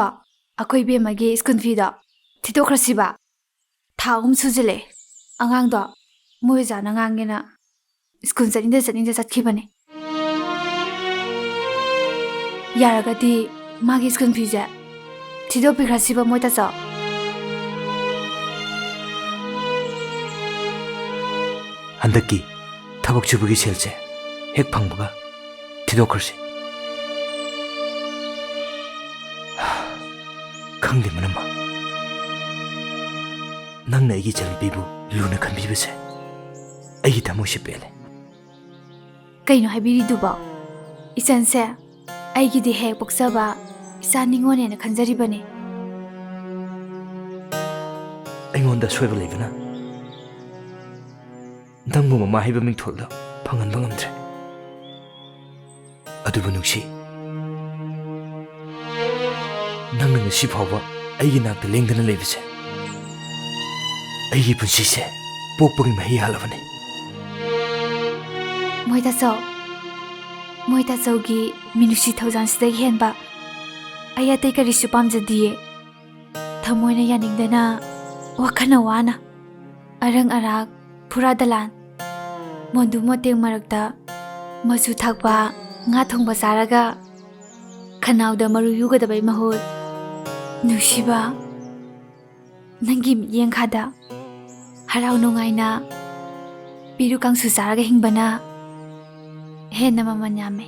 ꯑꯩꯈꯣꯏ ꯏꯕꯦꯝꯃꯒꯤ ꯁ꯭ꯀꯨꯜ ꯐꯤꯗꯣ ꯊꯤꯗꯣꯛꯈ꯭ꯔꯁꯤꯕ? ꯊꯥ ꯑꯍꯨꯝ ꯁꯨꯖꯤꯜꯂꯛꯑꯦ꯫ ꯑꯉꯥꯡꯗꯣ ꯃꯣꯏ ꯑꯣꯖꯥꯅ ꯉꯥꯡꯉꯦꯅ ꯁ꯭ꯀꯨꯜ ꯆꯠꯅꯤꯡꯗ ꯆꯠꯅꯤꯡꯗ ꯆꯠꯈꯤꯕꯅꯦ꯫ ꯌꯥꯔꯒꯗꯤ ꯃꯥꯒꯤ ꯁ꯭ꯀꯨꯜ ꯐꯤꯁꯦ ꯊꯤꯗꯣꯛꯄꯤꯈ꯭ꯔꯁꯤꯕ, ꯃꯣꯏ ꯇꯥꯆꯧ꯫ ꯍꯟꯗꯛꯀꯤ ꯊꯕꯛ ꯁꯨꯕꯒꯤ ꯁꯦꯜꯁꯦ ꯍꯦꯛ ꯐꯪꯕꯒ ꯊꯤꯗꯣꯛꯈ꯭ꯔꯁꯤ꯫ ꯈꯪꯗꯦ, ꯃꯅꯝꯃ, ꯅꯪꯅ ꯑꯩꯒꯤ ꯏꯆꯟꯅꯨꯄꯤꯕꯨ ꯂꯨꯅ ꯈꯟꯕꯤꯕꯁꯦ ꯑꯩꯒꯤ ꯊꯃꯣꯏꯁꯦ ꯄꯦꯜꯂꯦ꯫ ꯀꯩꯅꯣ ꯍꯥꯏꯕꯤꯔꯤꯗꯨꯕꯣ? ꯏꯆꯟꯁꯦ ꯑꯩꯒꯤꯗꯤ ꯍꯦꯛ ꯄꯣꯛꯆꯕ ꯏꯆꯥ ꯅꯤꯉꯣꯜꯅꯦꯅ ꯈꯟꯖꯔꯤꯕꯅꯤ꯫ ꯑꯩꯉꯣꯟꯗ ꯑꯁꯣꯏꯕ ꯂꯩꯕꯅ ꯅꯪꯕꯨ ꯃꯃꯥ ꯍꯥꯏꯕ ꯃꯤꯡꯊꯣꯜꯗꯣ ꯐꯪꯍꯟꯕ ꯉꯝꯗ꯭ꯔꯦ꯫ ꯑꯗꯨꯕꯨ ꯅꯨꯡꯁꯤ, ꯅꯪꯅ ꯉꯁꯤ ꯐꯥꯎꯕ ꯑꯩꯒꯤ ꯅꯥꯛꯇ ꯂꯦꯡꯗꯅ ꯂꯩꯕꯁꯦ ꯑꯩꯒꯤ ꯄꯨꯟꯁꯤꯁꯦ ꯄꯣꯛꯄꯒꯤ ꯃꯍꯩ ꯍꯥꯜꯂꯕꯅꯤ꯫ ꯃꯣꯏ ꯇꯥꯆꯧ, ꯃꯣꯏ ꯇꯥꯆꯧꯒꯤ ꯃꯤꯅꯨꯡꯁꯤ ꯊꯧꯖꯥꯜꯁꯤꯗꯒꯤ ꯍꯦꯟꯕ ꯑꯩ ꯑꯇꯩ ꯀꯔꯤꯁꯨ ꯄꯥꯝꯖꯗꯤꯌꯦ꯫ ꯊꯃꯣꯏꯅ ꯌꯥꯅꯤꯡꯗꯅ, ꯋꯥꯈꯜꯅ ꯋꯥꯅ, ꯑꯔꯪ ꯑꯔꯥꯛ, ꯐꯨꯔꯥ ꯗꯂꯥꯟ, ꯃꯣꯟꯗꯨ ꯃꯣꯇꯦꯡ ꯃꯔꯛꯇ ꯃꯆꯨ ꯊꯥꯛꯄ ꯉꯥ ꯊꯣꯡꯕ ꯆꯥꯔꯒ ꯈꯅꯥꯎꯗ ꯃꯔꯨ ꯌꯨꯒꯗꯕꯩ ꯃꯍꯨꯠ, ꯅꯨꯡꯁꯤꯕ, ꯅꯪꯒꯤ ꯃꯤꯠꯌꯦꯡ ꯈꯥꯗ ꯍꯔꯥꯎ ꯅꯨꯡꯉꯥꯏꯅ ꯄꯦꯔꯨꯛ ꯀꯥꯡꯁꯨ ꯆꯥꯔꯒ ꯍꯤꯡꯕꯅ ꯍꯦꯟꯅ ꯃꯃꯜ ꯌꯥꯝꯃꯦ꯫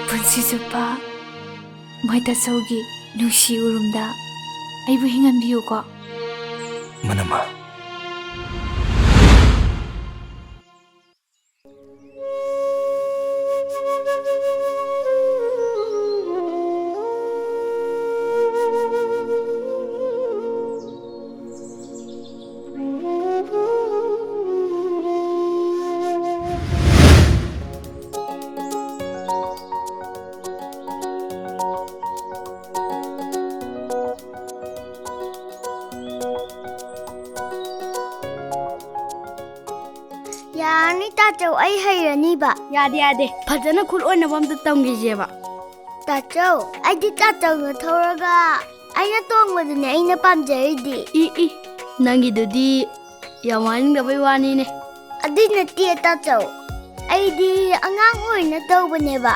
ꯄꯨꯟꯁꯤ ꯆꯨꯞꯄ ꯃꯣꯏ ꯇꯥꯆꯧꯒꯤ ꯅꯨꯡꯁꯤ ꯎꯔꯨꯝꯗ ꯑꯩꯕꯨ ꯍꯤꯡꯍꯟꯕꯤꯌꯨꯀꯣ꯫ ꯃꯅꯝꯃ꯫ ꯌꯥꯔꯅꯤ ꯇꯥꯆꯧ, ꯑꯩ ꯍꯩꯔꯅꯤꯕ꯫ ꯌꯥꯗꯦ, ꯌꯥꯗꯦ꯫ ꯐꯖꯅ ꯈꯨꯠ ꯑꯣꯏꯅꯕ ꯑꯝꯇ ꯇꯝꯈꯤꯁꯦꯕ꯫ ꯇꯥꯆꯧ, ꯑꯩꯗꯤ ꯇꯥꯆꯧꯅ ꯊꯧꯔꯒ ꯑꯩꯅ ꯇꯣꯡꯕꯗꯨꯅꯦ ꯑꯩꯅ ꯄꯥꯝꯖꯔꯤꯗꯤ꯫ ꯏ, ꯏ, ꯅꯪꯒꯤꯗꯨꯗꯤ ꯌꯥꯝ ꯍꯥꯏꯅꯤꯡꯗꯕꯩ ꯋꯥꯅꯤꯅꯦ꯫ ꯑꯗꯨꯏ ꯅꯠꯇꯦ ꯇꯥꯆꯧ, ꯑꯩꯗꯤ ꯑꯉꯥꯡ ꯑꯣꯏꯅ ꯇꯧꯕꯅꯦꯕ꯫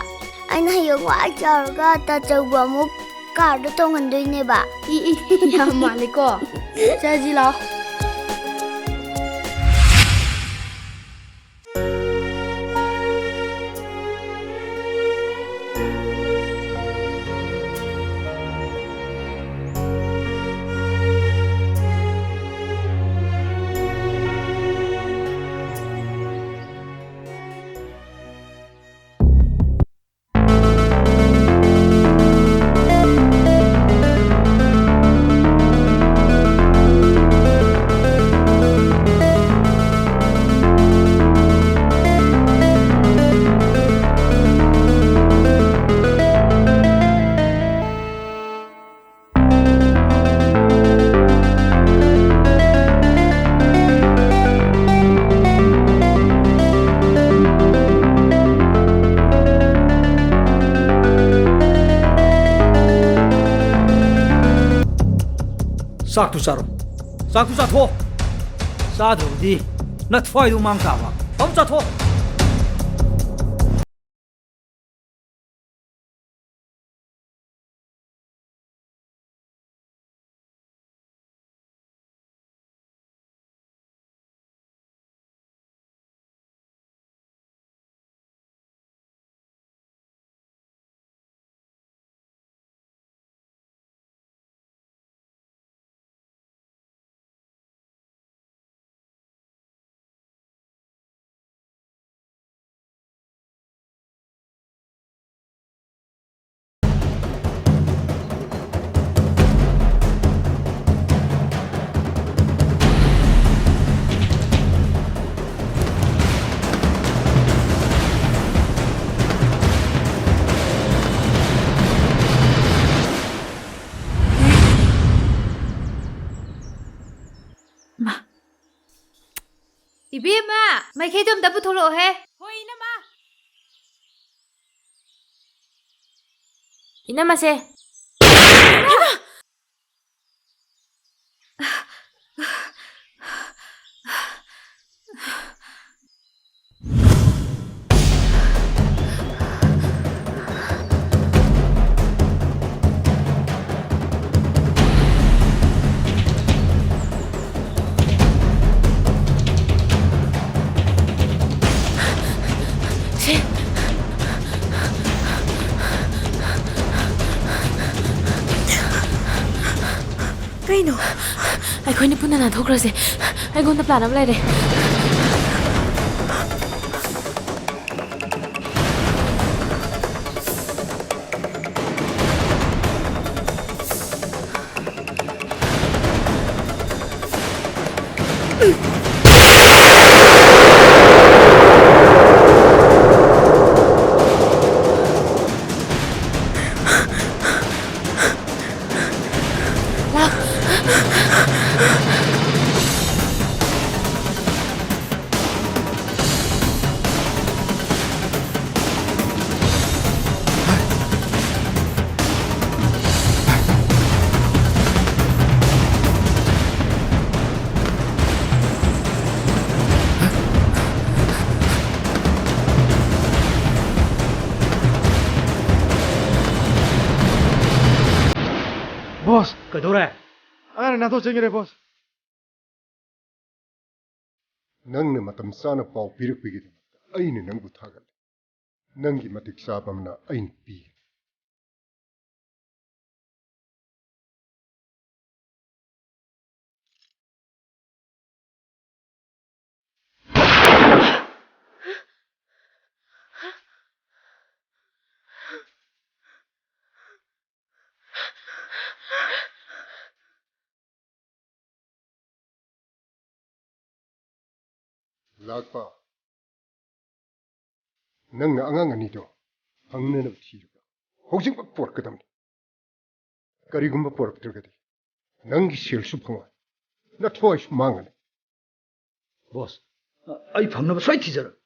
ꯑꯩꯅ ꯍꯌꯦꯡ ꯋꯥꯏ ꯆꯥꯎꯔꯒ ꯇꯥꯆꯧꯕꯨ ꯑꯃꯨꯛ ꯀꯥꯔꯗ ꯇꯣꯡꯍꯟꯗꯣꯏꯅꯦꯕ꯫ ꯏ, ꯏ, ꯌꯥꯝ ꯃꯥꯜꯂꯦꯀꯣ꯫ ꯆꯠꯁꯤ ꯂꯥꯛꯑꯣ꯫ ꯆꯥꯛꯇꯨ ꯆꯥꯔꯣ꯫ ꯆꯥꯛꯇꯨ ꯆꯥꯊꯣꯛꯑꯣ꯫ ꯆꯥꯗ꯭ꯔꯕꯗꯤ ꯅꯊ꯭ꯋꯥꯏꯗꯨ ꯃꯥꯡ ꯇꯥꯕ꯫ ꯑꯃꯨꯛ ꯆꯥꯊꯣꯛꯑꯣ꯫ ꯏꯕꯦꯝꯃ, ꯃꯥꯏꯈꯩꯗꯣ ꯑꯝꯇ ꯄꯨꯊꯣꯔꯛꯑꯣꯍꯦ꯫ ꯍꯣꯏ, ꯏꯅꯝꯃ꯫ ꯏꯅꯝꯃꯁꯦ꯫ ꯀꯩꯅꯣ? ꯑꯩꯈꯣꯏꯅꯤ ꯄꯨꯟꯅ ꯅꯥꯟꯊꯣꯛꯈ꯭ꯔꯁꯦ꯫ ꯑꯩꯉꯣꯟꯗ plan ꯑꯃ ꯂꯩꯔꯦ꯫ ꯕꯣꯁ! ꯀꯩꯗꯧꯔꯦ? ꯑꯉꯥꯡꯅ ꯅꯥꯟꯊꯣꯛ ꯆꯦꯟꯈ꯭ꯔꯦ, ꯕꯣꯁ꯫ ꯅꯪꯅ ꯃꯇꯝ ꯆꯥꯅ ꯄꯥꯎ ꯄꯤꯔꯛꯄꯒꯤꯗꯃꯛꯇ ꯑꯩꯅ ꯅꯪꯕꯨ ꯊꯥꯒꯠꯂꯤ꯫ ꯅꯪꯒꯤ ꯃꯇꯤꯛ ꯆꯥꯕ ꯑꯃꯅ ꯑꯩꯅ ꯄꯤꯒꯅꯤ꯫ ꯂꯥꯛꯄ, ꯅꯪꯅ ꯑꯉꯥꯡ ꯑꯅꯤꯗꯣ ꯐꯪꯅꯅꯕ ꯊꯤꯔꯒ ꯍꯧꯖꯤꯛꯃꯛ ꯄꯨꯔꯛꯀꯗꯕꯅꯤ꯫ ꯀꯔꯤꯒꯨꯝꯕ ꯄꯨꯔꯛꯇ꯭ꯔꯒꯗꯤ ꯅꯪꯒꯤ ꯁꯦꯜꯁꯨ ꯐꯪꯉꯣꯏ, ꯅꯊ꯭ꯋꯥꯏꯁꯨ ꯃꯥꯡꯒꯅꯤ꯫ ꯕꯣꯁ, ꯑꯩ ꯐꯪꯅꯕ ꯁꯣꯏ ꯊꯤꯖꯔꯒꯦ꯫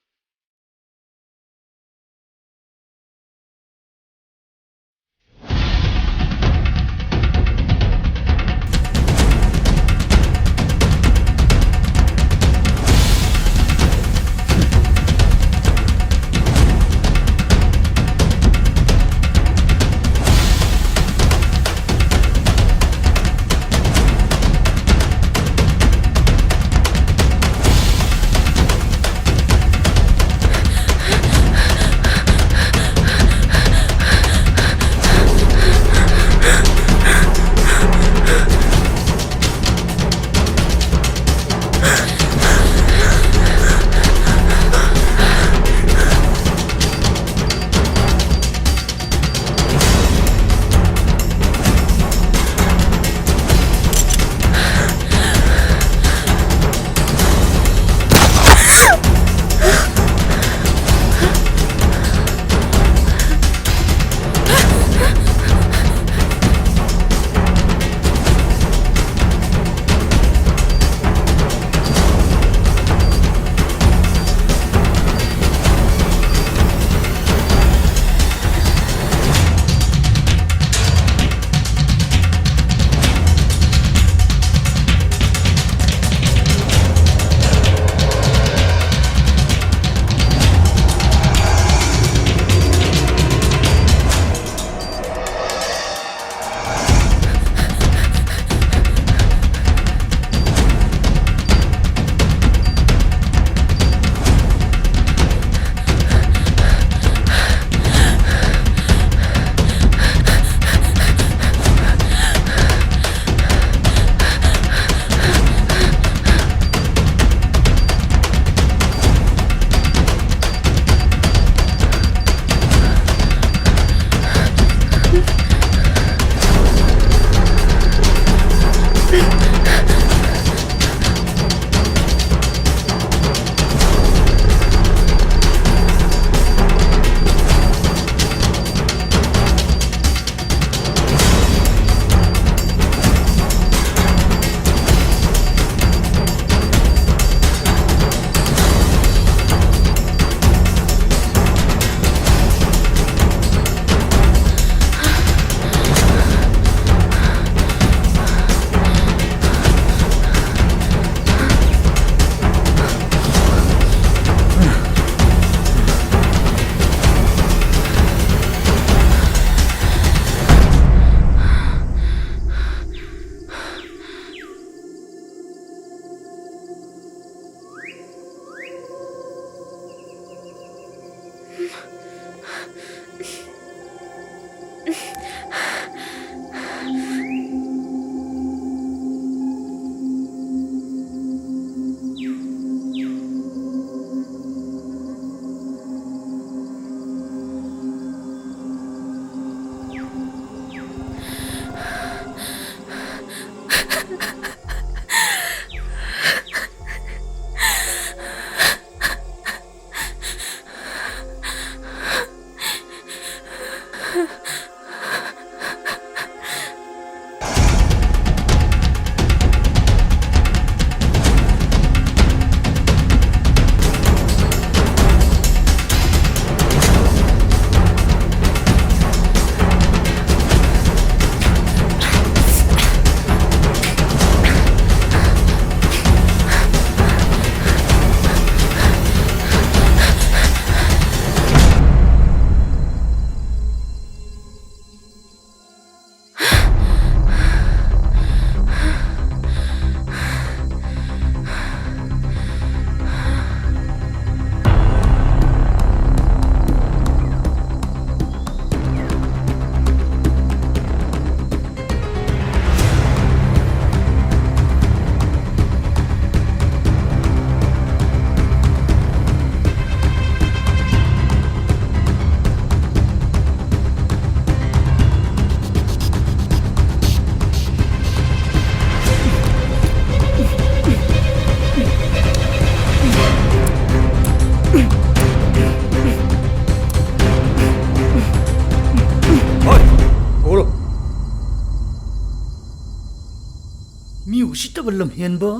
ꯎꯁꯤꯠꯇꯕ ꯂꯝꯍꯦꯟꯕ꯫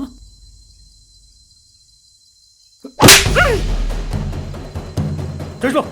ꯆꯠꯂꯣ꯫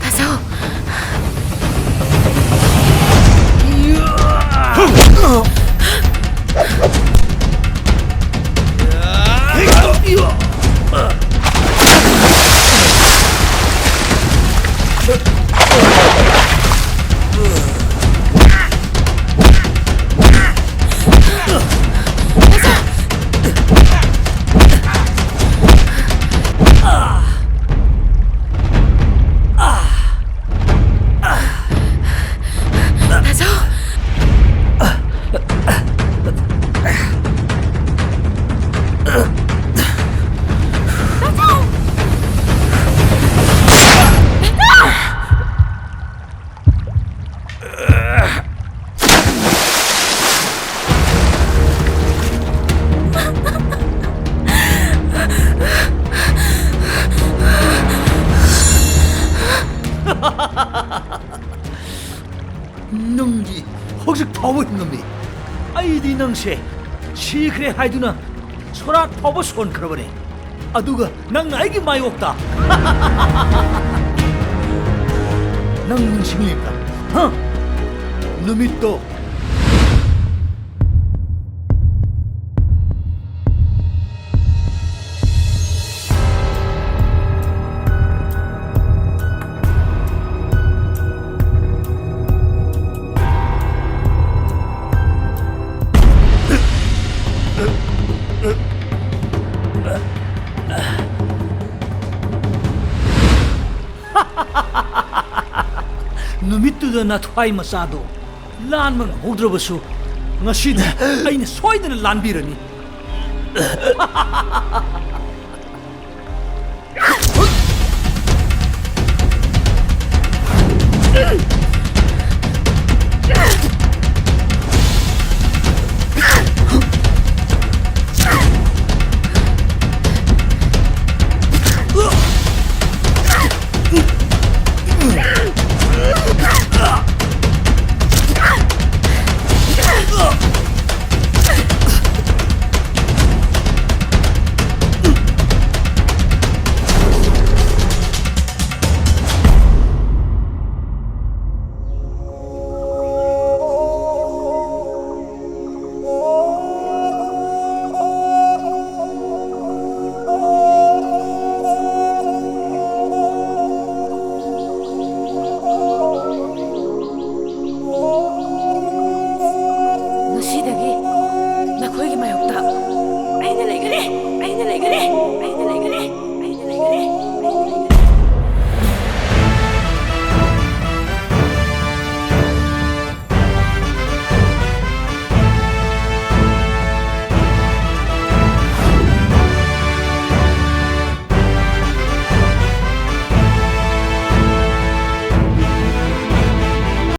ꯇꯥꯖꯧ꯫ ꯇꯥꯖꯧ꯫ ꯅꯪꯗꯤ ꯍꯧꯖꯤꯛ ꯐꯥꯎꯕ ꯍꯤꯡꯉꯝꯃꯤ꯫ ꯑꯩꯗꯤ ꯅꯪꯁꯦ ꯁꯤꯈ꯭ꯔꯦ ꯍꯥꯏꯗꯨꯅ ꯁꯣꯔꯥꯠ ꯐꯥꯎꯕ ꯁꯣꯟꯈ꯭ꯔꯕꯅꯦ꯫ ꯑꯗꯨꯒ ꯅꯪꯅ ꯑꯩꯒꯤ ꯃꯥꯌꯣꯛꯇ꯫ ꯅꯪ ꯅꯤꯡꯁꯤꯡꯂꯤꯕ꯭ꯔꯥ? ꯍꯥ? ꯅꯨꯃꯤꯠꯇꯣ꯫ ꯅꯨꯃꯤꯠꯇꯨꯗ ꯅꯊ꯭ꯋꯥꯏ ꯃꯆꯥꯗꯣ ꯂꯥꯟꯕ ꯉꯝꯍꯧꯗ꯭ꯔꯕꯁꯨ, ꯉꯁꯤꯗꯤ ꯑꯩꯅ ꯁꯣꯏꯗꯅ ꯂꯥꯟꯕꯤꯔꯅꯤ꯫